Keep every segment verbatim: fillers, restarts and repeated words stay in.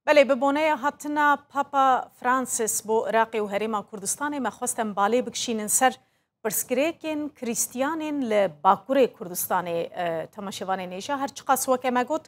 Belê, bi boneya hatina Papa Francis bo Iraqê û Herêma Kurdistanê, me xwest em balê bikişînin ser pirsgirêkên Krîstiyanên li Bakurê Kurdistanê, e, temaşevanên hêja. Her çiqas weke me got,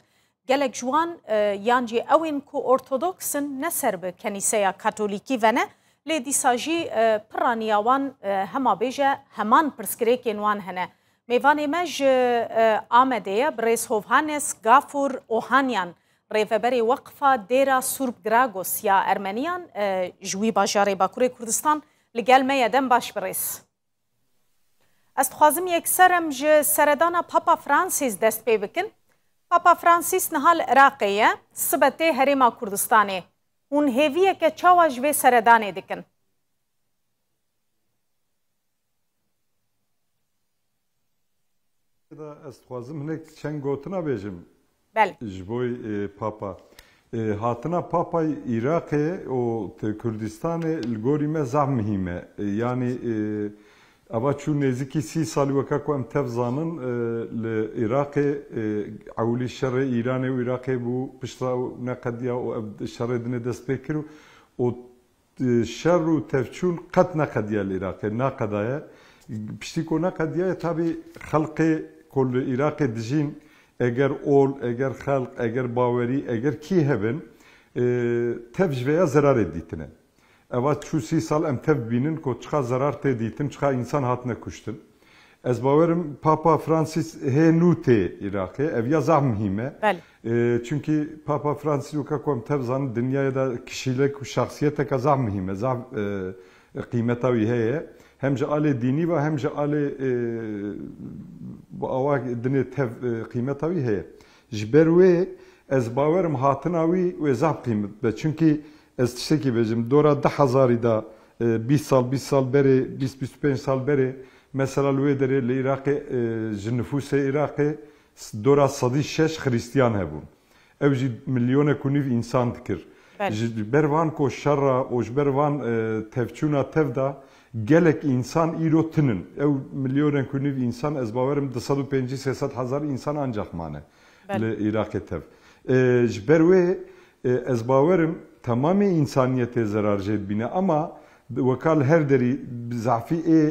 gelek ji wan, e, yan jî ew ên ku ortodoks in, ne ser bi Kenîseya Katolîkî ve ne, lê dîsa jî, e, piraniya wan, e, hema bêje heman pirsgirêkên wan hene. Mêvanê me ji, e, Amedê ye, birêz Hovhannes Gafur Ohanyan, rêveberê Weqfa Dêra Surb Gragos ya Ermeniyan, e, ji wî bajarê Bakurê Kurdistan li gel me ye. Dem baş birêz. Ez dixwazim yekser em ji seredana Papa Francis dest pê bikin. Papa Francis niha li Iraqê ye, sibe tê Herêma Kurdistanê. Hûn hêviyeke çawa ji vê seredanê dikin? Da ez dixwazim hinek çend gotina bêjim. Belê. Ji bo, e, Papa. E, hatina Papayê Iraqê û te-, Kurdistanê li gorî me zaf muhîm e. E, yanî, e, eva çû nêzîkî sî salî weka ku em tev zanin, e, li Iraqê, e, ewilî şerê Îranê û Iraqê bû, piştre ew neqediya û ev şerê dinê dest pê kir û, û e, şer û tevçûn qet neqediye li Iraqê, naqedaye. Piştî ku neqediye, tabî xelkê ku li Iraqê dijîn, eger ol, eger xelk, eger bawerî, eger kî hebin, e, tev ji vêya zerarê dîtine. Eva çû sî sal em tev bînin ku çiqa zerar tê dîtin, çiqa însan hatine kuştin. Ez bawerim Papa Francis hê nû tê Iraqê. Ev ya zaf muhîm e. Belê. E, çunkî Papa Francis weka ku em tev zanin dinyayê de kişîlek û şexsiyeteke zaf muhîm e. Zaf, e, qîmeta wî heye. Hem ji alê dînî ve hem ji alê, e, bi awa dinê tev, e, qîmeta wî heye. Ji ber wê ez bawerim hatina wî wê zaf qîmet be. Çunkî ez tiştekî bêjim, dora du hezarî de, e, bîst sal, bîst sal berê, bîst, bîst û pênc sal berê, mesela li wê derê li Iraqê, e, ji nifûsê Iraqê s-, dora sedî şeş Xristiyan hebûn. Ew jî milyonek û nîv însan dikir. Belê. Ji ber van ku şerra û ji ber van, e, tevçûna tev de gelek însan îro tinin. Ew milyonek û nîv însan, ez bawerim du sed û pêncî sê sed hezar însan ancax mane Belê. li Iraqê tev. E, ji ber wê, e, ez bawerim temamê însaniyetê zerar jê dibîne, ama weka li her derî zafî ê,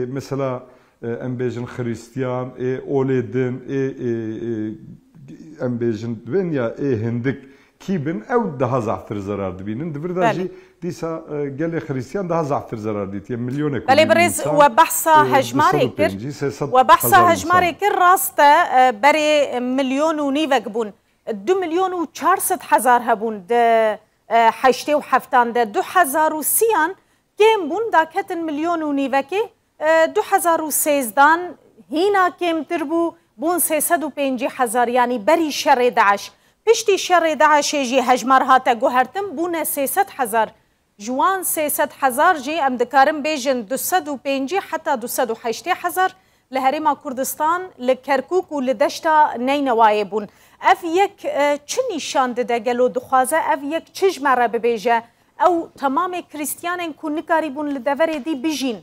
e, mesela, e, em bêjin Xristiyan, ê olê din, ê, ê, ê, em bêjin dibên ya ê hindik kî bin, ew daha zaftir zerar dibînin. Di vir de Belê. jî dîsa, e, gelê Xristiyan daha zaftir zerar dîtiye. Milyonek û Belê nîv birêz, însan, we behsa e, hejmarê kir. du sed û pêncî, sê sed We behsa hezar hejmarê însan. kir, rast e, e, berê milyon û nîvek bûn. Du milyon û çar sed hezar hebûn di, e, heştê û heftan de. Du hezar û sîyan kêm bûn, daketin milyon û nîvekê. E, du hezar û sêzdan hîna kêmtir bû, bûn sê sed û pêncî hezar, yanî berî şerê DAIŞ. Piştî şerê DAIŞê jî hejmar hate guhertin, bûne sê sed hezar. Ji wan sê sed hezar jî em dikarin bêjin du sed û pêncî heta du sed û heştê hezar li Herêma Kurdistan, li Kerkûk û li deşta Neynewayê bûn. Ev yek, e, çi nîşan dide? Gelo dixwaze ev yek çi ji me re bibêje? Ew temamê Krîstiyanên ku nikarîbûn li deverê dî bijîn,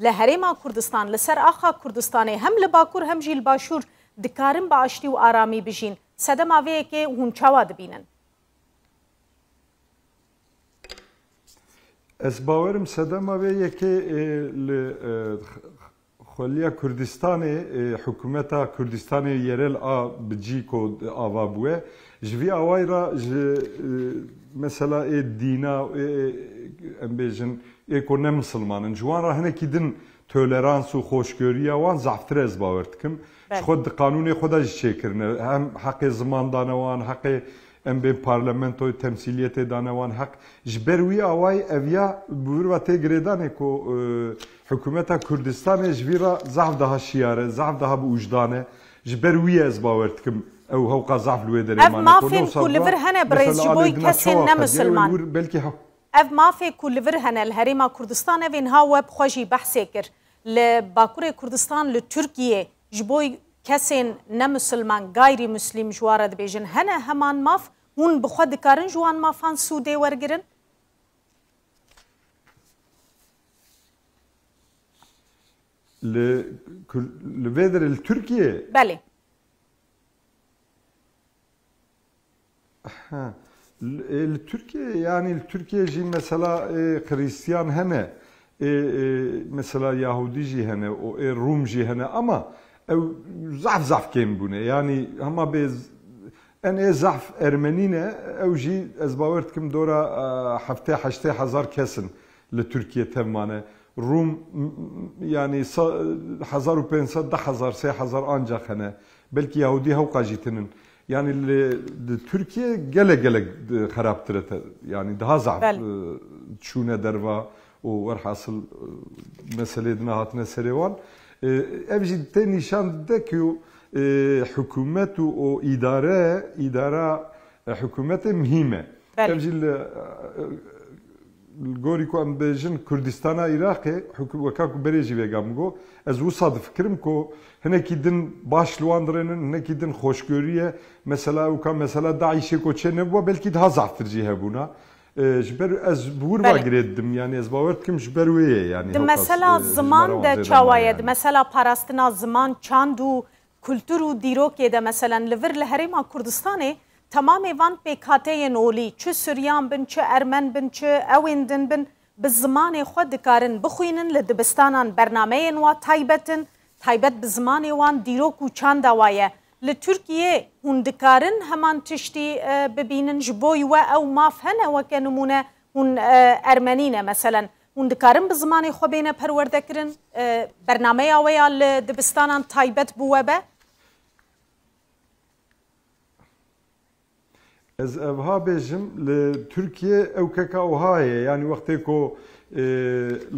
li Herêma Kurdistan, li ser axa Kurdistanê, hem li Bakur hem jî li Başûr dikarin bi aştî û aramî bijîn. Sedema vê yekê hûn çawa dibînin? Ez bawerim sedema vê yekê, e, li, e, Xweliya Kurdistanê, e, hikûmeta Kurdistanê yerel a bi cî ku ava bûye. Ji vî awayî re ji, e, mesela ê dîna, ê, ê, em bêjin, ê ku ne misilman in, ji wan re hinekî din tolerans û hoşgörîya wan zaftir e, ez bawer dikim. Belê. Ji xwe di qanûnê xwe de jî çêkirine. Hem heqê ziman dane wan, heqê em bên parlamentoyê temsîliyetê dane wan heq. Ji ber wî awayî ev ya bi vir ve tê girêdanê ku, e, hikûmeta Kurdistanê ji vî re zaf daha şiyar e, zaf daha bi ûjdan e. Ji ber wî ye ez bawer dikim ew hewqa zaf li wê derê Ev mane. Ku mafên lewsa ku li vir hene birêz mesela ji alê boy dina kesên çawa qediye, wê nemisliman. wir belkî hew- Ev mafê ku li vir hene li Herêma Kurdistan, ev ên ha we bi xwe jî behsê kir. Li Bakurê Kurdistan, li Tirkiyê ji bo kesên nemisilman, gayrî muslîm ji wan re dibêjin, hene heman maf? Hûn bi xwe dikarin ji wan mafan sûdê wergirin? Li Kur-, li vê derê li Tirkiyê? Belê. Ha. Li, ê, li Tirkiye, yanî li Tirkiye jî mesela, ê, Xristiyan hene, ê, ê, mesela Yahudî jî hene, û ê Rûm jî hene, ama ew zaf zaf kêm bûne. Yanî hema bê z-, en ê zaf Ermenî ne, ew jî ez bawer dikim dora, e, heftê heştê hezar kes in li Tirkiye tev mane. Rûm, m-, m-, yanî sa-, hezar û pênc sed, du hezar, sê hezar ancak hene. Belkî Yahudî hewqa jî tinin. Yanî li, li Tirkiye gelek gelek, e, xerabtir e te-, yanî daha zaf, Belê. e, çûne derva û werhasil, e, meselê dina hatine serê wan. E, ev jî tê nîşan dide ku, e, hikûmet û o îdare, îdara, e, hikûmetê muhîm e. Belê. Ev jî li, e, Li gorî ku em bêjin Kurdistana Iraqê, hikû-, weka ku berê jî vêga min got, ez wisa difikirim ku hinekî din baş li wan dirênin, hinekî din xweşgorî ye. Mesela ewka mesela DAIŞê ku çê nebûwa, belkî daha zaftir jî hebûna. E, ji ber ez bi wir Belê. ve girê didim, yanî ez bawer dikim ji ber wê ye, yanî Di hewqas, mesela e, ziman hejmara wan de zêde çawa maye, ye? Di yani. mesela parastina ziman, çand û kultur û dîrokê de, meselen, li vir li Herêma Kurdistanê temamê van pêkhateyên olî, çi Suryan bin, çi Ermen bin, çi ewên din bin, bi zimanê xwe dikarin bixwînin, li dibistanan bernameyên wa taybet in, taybet bi zimanê wan, dîrok û çanda wa ye. Li Tirkiyê hûn dikarin heman tiştî, e, bibînin, ji bo we ew maf hene, weke nimûne hûn, e, Ermenî ne, meselen, hûn dikarin bi zimanê xwe bêne perwerdekirin? E, bernameya we ya li dibistanan taybet bi we be? Ez evha bêjim, li Tirkiye ew keka wiha ye. Yanî wextê ku, e,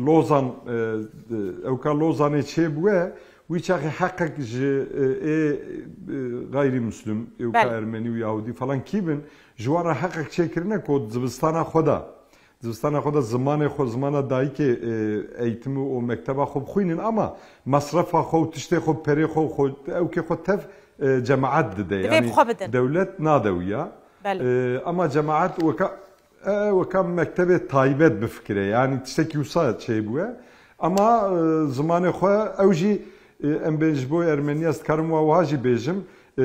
Lozan, e, ewka Lozanê çêbûye, wî çaxê heqek ji, e, ê, e, gayrî Muslim, ewka Belê. Ermenî û Yahudî falan kî bin, ji wan re heqek çêkirine ku di zivistana xwe de, zivistana xwe de zimanê xwe, zimana dayikê, e, eğitimi û mekteba xwe bixwînin, ama masrefa xwe û tiştê xwe, perê xwe, xwe, ewkê xwe tev, e, cemaet dide. Divê Yanî bi xwe bidin. dewlet nade wiya. Belê. E, ama cemaet weka, e, weka mektebê taybet bifikire. Yanî tiştekî wisa çêbûye. Ama, e, zimanê xwe ew jî, e, em bên ji bo Ermeniya, ez dikarim wa wiha jî bêjim, e,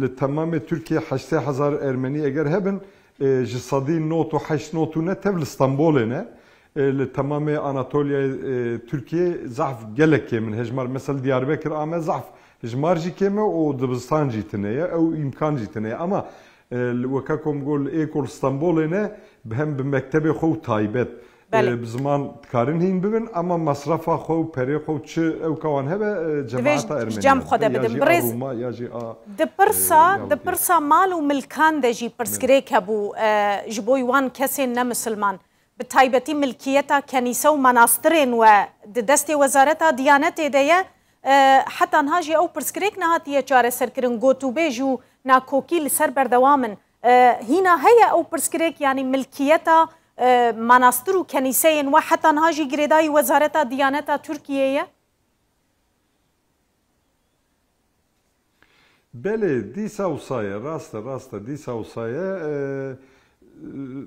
li temamê Tirkiye heştê hezar Ermenî eger hebin, e, ji sedî nod û heşt nod û ne tev li Stenbolê ne. E, li temamê Anatoliyayê, e, Tirkiyê zaf gelek kêm in. Hejmar, mesela Diyarbekir ame zaf hejmar jî kêm e û dibistan jî tune ye, ew îmkan jî tune ye. Ama, e, li weka ku em got li êkol Stenbolê ne, bi hem bi mektebê xwe û taybet, Belê. e, bi ziman dikarin hîn bibin, ama masrefa xwe û perê xwe û çi ewka wan hebe, e, Divê cemaeta Ermeniya cem xwe de ya bidin. jî a Birêz, Rûma, ya jî a, di pirsa, e, di Yahudî. pirsa mal û milkan de jî pirsgirêk hebû, e, ji bo wan kesên ne misilman. Bi taybetî milkiyeta kenîse û manastirên we di destê Wezareta Diyanetê de ye. E, heta niha jî ew pirsgirêk nehatiye çareserkirin. Gotûbêj û nakokî li ser berdewam in. E, hîna heye ew pirsgirêk, yanî milkiyeta, e, manastir û kenîseyên we heta niha jî girêdayî Wezareta Diyaneta Tirkiyê ye? Belê, dîsa wisa ye, rast e, rast e, dîsa wisa ye. E,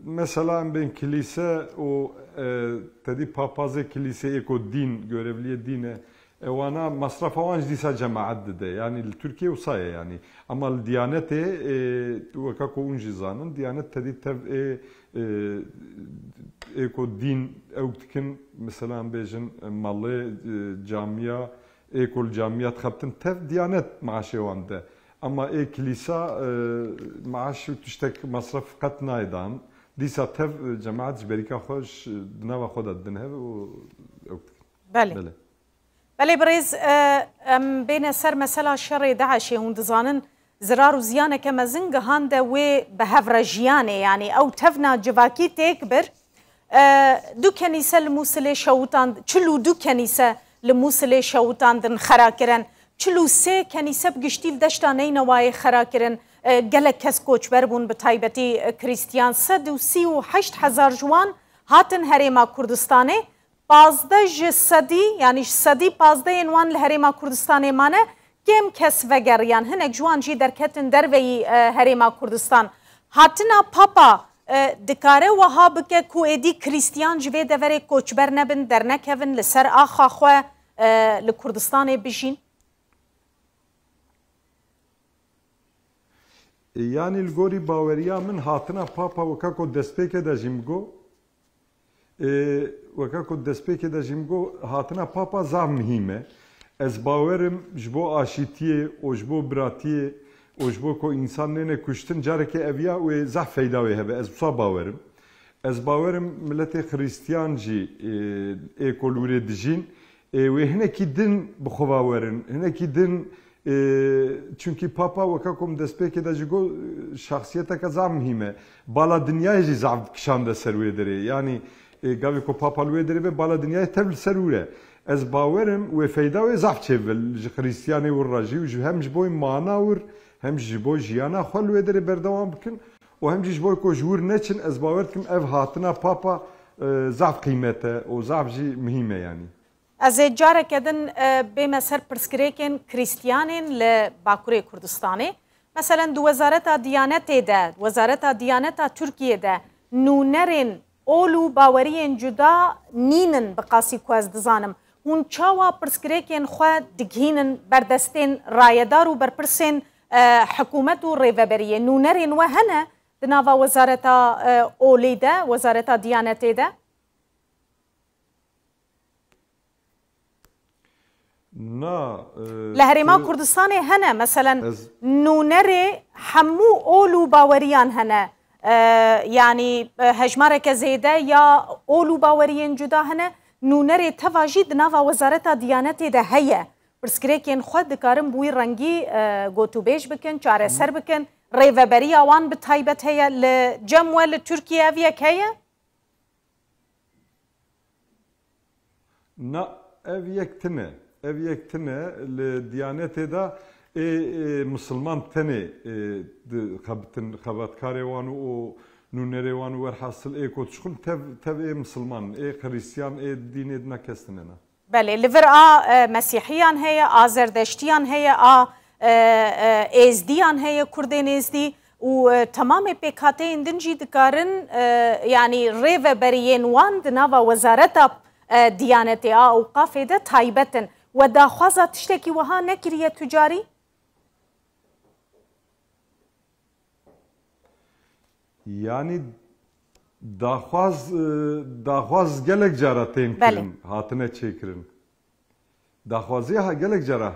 mesela em bên kilîse û, e, tedî papazê kilîsê ê ku dîn, görevliyê dîn e, e, wana masrefa wan jî dîsa cemaet dide. Yanî li Tirkiye wisa ye yanî. Ama li Diyanetê, e, weka ku hûn jî zanin, Diyanet tedî tev ê, e, ê ku dîn ewk dikin, mesela em bêjin, e, malê, e, camiya, ê ku li camiya dixebtin tev Diyanet maaşê wan de. Ama ê kilîsa, e, maaş û tiştek mesref qet nayê dan. Dîsa tev, e, cemaet ji berîka xwe ji, di nava xwe de didin hev û ew dikin. Belê. Belê. Belê birêz, e, em bêne ser mesela şerê DAIŞê. Hûn dizanin zirar û ziyaneke mezin gihande wê bi hev re jiyanê, yanî ew tevna civakî têk bir. E, du kenîse li Mûsilê şewitand, çil û du kenîse li Mûsilê şewitandin, xera kirin. Çil û sê kenîse bi giştî li deşta Neynewayê xera kirin. E, gelek kes koçber bûn, bi taybetî, e, Krîstiyan. Sed û sî û heşt hezar ji wan hatin Herêma Kurdistanê. Pazdeh ji sedî, yanî ji sedî pazdehên wan li Herêma Kurdistanê mane. Kêm kes vegeriyan, hinek ji wan jî derketin derveyî, e, Herêma Kurdistan. Hatina Papa, e, dikare wiha bike ku êdî Krîstiyan ji vê deverê koçber nebin, dernekevin, li ser axa xwe, e, li Kurdistanê bijîn? Yanî li gorî baweriya min hatina Papa weka ku destpêkê de jî min got, e, weka ku destpêkê de jî min got, hatina Papa zaf muhîm e. Ez bawerim ji bo aşîtiyê û ji bo biratiyê û ji bo ku însan nêne kuştin, carekê eviya wê zaf feyda wê hebe. Ez wisa bawerim. Ez bawerim miletê Xiristiyan jî, e, ê ku li wirê dijîn, e, wê hinekî din bi xwe ve werin, hinekî din, e, çunkî Papa weke ku min destpêkê de jî got, e, şexsiyeteke zaf muhîm e. Bala dinyayê jî zaf kişande ser wê derê. Yanî, e, gavê ku Papa li wê derê be, bala dinyayê tev li ser wir e. Ez bawerim wê feyda wê zaf çêbibe ji Xiristiyanê wir re jî û ji, hem ji bo mana wir, hem jî ji bo jiyana xwe li wê derê berdewam bikin û hem jî ji bo ku ji wir neçin, ez bawer dikim ev hatina Papa, e, zaf qîmet e û zaf jî muhîm e yanî. Ez ê careke din, e, bême ser pirsgirêkên Krîstiyanên li Bakurê Kurdistanê. Meselen, di Wezareta Diyanetê de, Wezareta Diyaneta Tirkiyê de nûnerên ol û baweriyên cuda nînin, bi qasî ku ez dizanim. Hûn çawa pirsgirêkên xwe digihînin ber destên rayedar û berpirsên, e, hikûmet û rêveberiyê? Nûnerên we hene di nava Wezareta, e, Olê de, Wezareta Diyanetê de? Na, e, Li Herêma tu Kurdistanê hene, meselen, ez nûnerê hemû ol û baweriyan hene. E, yanî, e, hejmareke zêde ya ol û baweriyên cuda hene. Nûnerê teva jî di nava Wezareta Diyanetê de heye. Pirsgirêkên xwe dikarin bi wî rengî, e, gotûbêj bikin, çareser bikin. Rêveberiya wan bi taybet heye. Li cem we li Tirkiye ev yek heye? Na, ev yek tine. Ev yek tine li Diyanetê de ê, ê, misilman tenê, ê, dixebitin, xebatkarê wan û nûnerê wan û werhasil ê ku dişixin tev, tev ê misilman, ê Xiristiyan, ê dînê dina kes tine ne. Belê, li vir a, e, Mesîhiyan heye, a Zerdeştiyan heye, a, e, e, Êzdiyan heye, Kurdên Êzdî û, e, temamê pêkhateyên din jî dikarin, e, yanî rêveberiyên wan di nava Wezareta, e, Diyanetê a Ewqafê de taybet in. We daxwaza tiştekî wiha nekiriye tu carî? Yanî daxwaz, e, daxwaz gelek cara tên Belê. kirin, hatine çêkirin. Daxwaziya ha gelek cara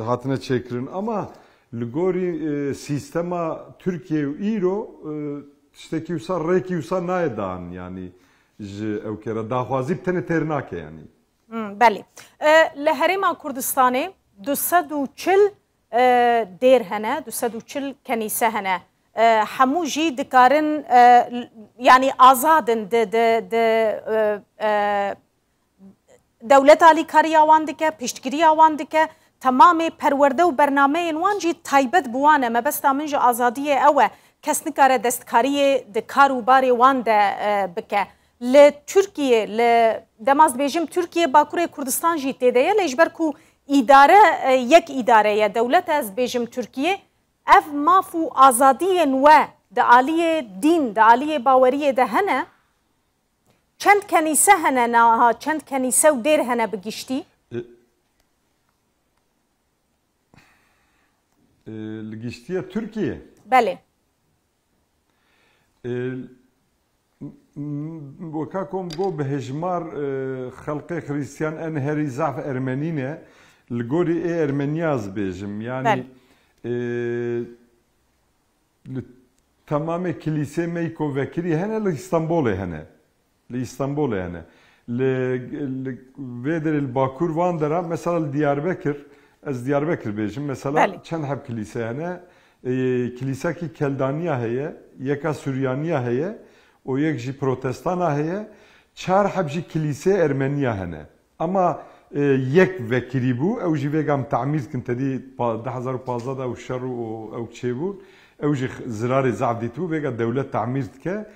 hatine çêkirin ama li gorî, e, sîstema Tirkiye û îro, e, tiştekî wisa, rêkî wisa nayê dan, yanî ji ew kere daxwazî bi tenê têr nake yanî. Hmm, belê. E, li Herêma Kurdistanê du sed û çil, e, dêr hene, du sed û çil kenîse hene. E, hemû jî dikarin, e, l-, yanî azad in di, di, di, e, e, dewlet alîkariya wan dike, piştgiriya wan dike. Temamê perwerde û bernameyên wan jî taybet bi wan e. Mebesta min ji azadiyê ew e. Kes nikare destkariyê di kar û barê wan de, e, bike. Li Tirkiye, li, dema ez dibêjim Tirkiye, Bakurê Kurdistan jî tê de ye, lê ji ber ku îdare, e, yek îdare ye, dewlet e, ez dibêjim Tirkiye, ev maf û azadiyên we di aliyê dîn, di aliyê baweriyê de hene? Çend kenîse hene niha, çend kenîse û dêr hene bi giştî? E, e, li giştiye Tirkiye? Belê. E, m-, m-, weka ku min got bi hejmar, e, xelqê Xirîstiyan en herî zaf Ermenî ne. Li gorî ê Ermeniya ez bêjim. Yanî, Belê. e, Li temamê kilîsê me yî ku vekirî hene, li Îstanbulê hene. Li Îstanbulê hene. Li, li vê derê li Bakur van dera, mesela li Diyarbekir, ez Diyarbekir bêjim, mesela Belê. çend heb kilîse hene. E, kilîsekî Keldaniya heye, yeka Suryaniya heye, û yek jî Protestana heye. Çar heb jî kilîsê Ermeniya hene. Ama, e, yek vekirî bû, ew jî vêga em tamîr dikin, tedî pa-, du hezar û pazdeh de ew şer û ew çêbûn, ew jî x-, zirarê zaf dîtibû, vêga dewlet tamîr dike.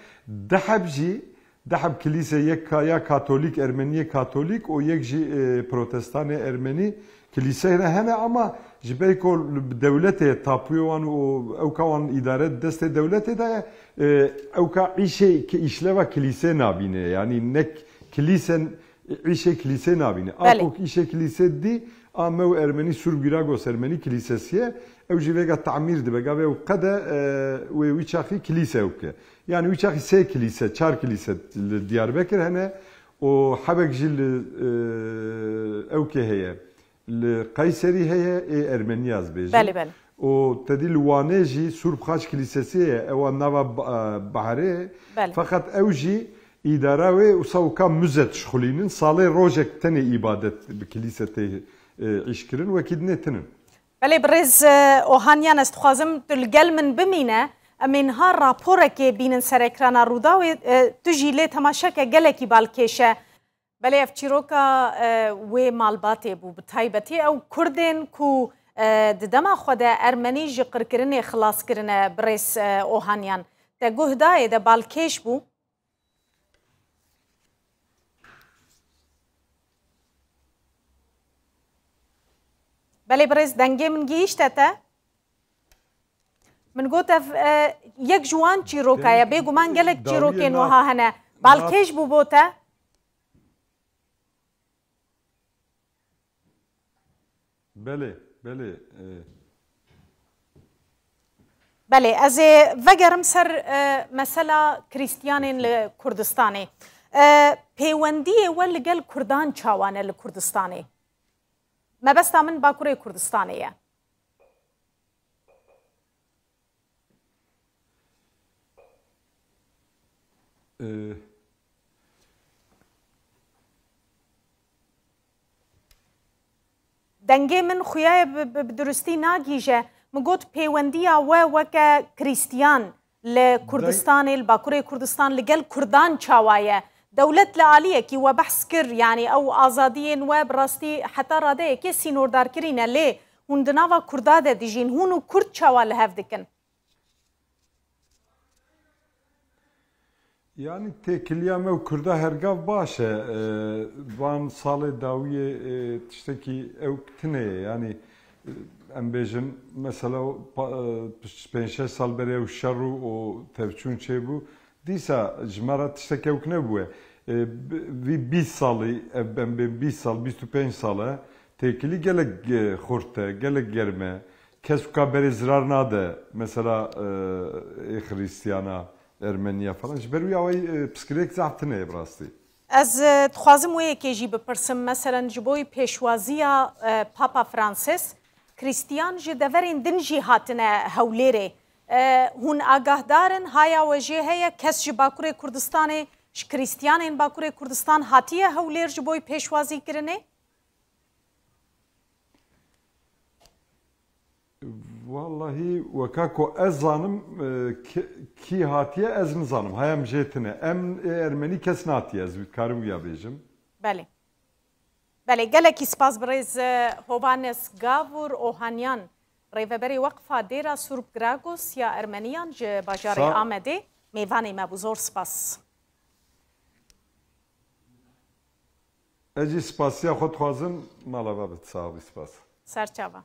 Du heb jî, du heb kilîse, yek ka-, ya katolîk, ermeniyê katolîk û yek jî, e, protestanê ermenî kilîse hene, hene ama ji ber ku li, bi dewletê tapûyê wan û ewka wan îdare di destê dewletê de ye, e, ewka îşê ki-, îşleva kilîsê nabîne. Yanî nek kilîsen îşê kilîsê nabîne. Belê. A ku îşê kilîsê dî, A me û Ermenî Sûrb Giragos Ermenî Kilîsesî ye, ew jî vêga tamîr dibe, gavê ew qede, e, wê wî çaxî kilîse ew ke. Yanî wî çaxî sê kilîse, çar kilîse li Diyarbekir hene û hebek jî li, e, ew ke heye, li Kayserî heye, ê Ermenî ez bêjim. Belê, belê. Û tedî li Wanê jî Sûrb Xaç Kilîsesî ye, ewa nava Ba-, Baharê. Belê. Feqet ew jî îdara wê wisa wika müze dişxulînin, salê rojek tenê îbadet bi kilîse tê, e, îş kirin, wekî dinê tinin. Belê, birêz, e, Ohanyan, ez dixwazim tu li gel min bimîne. Em ê niha raporekê bînin ser ekrana Rûdawê, e, tu jî lê temaşeke gelekî balkêş e. Belê, ev çîroka, e, wê malbatê bû. Bi taybetî ew Kurdên ku, e, di dema xwe de Ermenî ji qirkirinê xilas kirine, birêz, e, Ohanyan. Te guh dayê de balkêş bû. Belê birêz, dengê min gihîşte te? Min got ev, e, yek ji wan çîroka ye. Deng-, Bêguman gelek dawiyê çîrokên na-, wiha hene. na- Balkêş bû bo te? Belê, belê, e. Belê, ez ê vegerim ser, e, mesela Krîstiyanên li Kurdistanê. E, pêwendiyê we li gel Kurdan çawa ne li Kurdistanê? Mebesta min Bakurê Kurdistanê ye. Ee, Dengê min xuyaye bi, bi, bi durustî nagîje. Min got pêwendiya we weke Krîstiyan li Kurdistanê, li Bakurê Kurdistan, li gel Kurdan çawa ye? Dewlet li aliyekî we behs kir, yanî ew azadiyên we bi rastî heta radeyekê sînordarkirî ne, lê hûn di nava Kurda de dijîn, hûn û Kurd çawa li hev dikin? Yanî têkiliya me û Kurda hergav baş e. E, van salê dawiyê, e, tiştekî ew tine ye. Yanî, e, em bêjin, mesela, pa-, e, pênc şeş sal berê ew şer û, û tevçûn çêbû. Dîsa ji me re tiştek ew nebûye. E, bi-, vî bîst salî, ev em bê bîst sal, bîst û pênc sal e, têkilî gelek, e, xurt e, gelek germ e. Kes wika berê zirar nade, mesela, e, ê Xrîstiyana, Ermeniya falan. Ji ber wî awayî, e, piskirêk zehf tune ye bi rastî. Ez, e, dixwazim wê yekê jî bipirsim. Meselen, ji bo pêşwaziya, e, Papa Francis, Krîstiyan ji deverên din jî hatine Hewlêrê. E, hûn agahdar in, haya we jê heye, kes ji Bakurê Kurdistanê, ji Krîstiyanên Bakurê Kurdistan hatiye Hewlêr ji bo pêşwazî kirinê? Wallahî, weka ku ez zanim, e, ki-, kî hatiye ez nizanim. Haya em jê tine. Em ê Ermenî kes natiye. Ez dikarim wiya bêjim. Belê. Belê, gelekî spas birêz, e, Hovannes Gavur Ohanyan, rêveberê Weqfa Dêra Sûrb Giragos ya Ermeniyan ji bajarê Sa- Amedê mêvanê me bû. Zor spas. Ez jî spasiya xwe dixwazim, mala me bi sax bî, spas. Serçava.